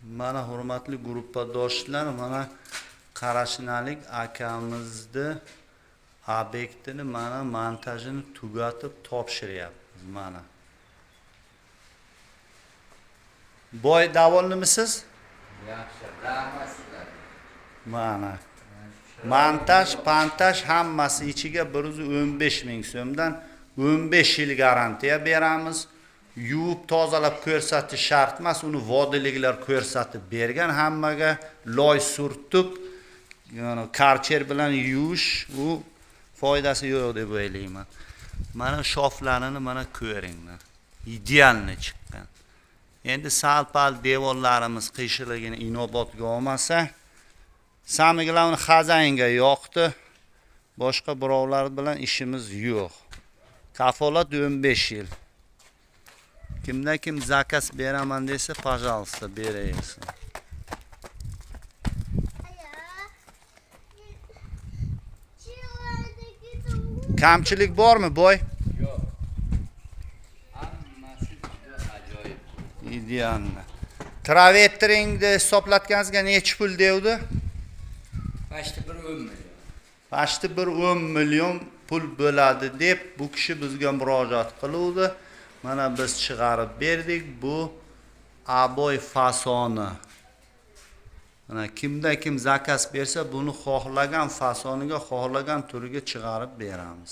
Mana, hurmatli gruppadoshlar, mana qarashinalik akamizni obyektini mana montajini tugatib topshiryapmiz mana. Boy, довольны misiz? Yaxshi, rahmat sizlarga. Mana. Montaj, pantaj hammasi ichiga 115 ming so'mdan 15 yil garantiya beramiz. Yuvib tozalab ko'rsatish shart emas, uni vodiyliklar ko'rsatib bergan hammaga loy surtib, ya'ni karcher bilan yuvish u foydasi yo'q deb o'ylayman. Mana shoflarini mana ko'ringlar. Идеальный chiqqan. Endi sal-pal devorlarimiz qiyshig'ligini inobatga olmasa, самое главное хозяин ga yoqdi. Boshqa birovlar bilan ishimiz yo'q. Kafolat 15 yil. Kimda kim заказ beraman desa, пожалуйста, beraversin. Aya. Chiroyli. Kamchilik bormi, boy? Yo'q. Hammasi juda ajoyib. Идеально. Travetringni hisoblatganingizga nechi pul devdi? Почти bir 10 million. Почти bir 10 million pul bo'ladi deb bu kishi bizga murojaat qiluvdi. Mana biz chiqarib berdik bu обой fasoni. Mana kimda kim заказ bersa, buni xohlagan fasoniga, xohlagan turiga chiqarib beramiz.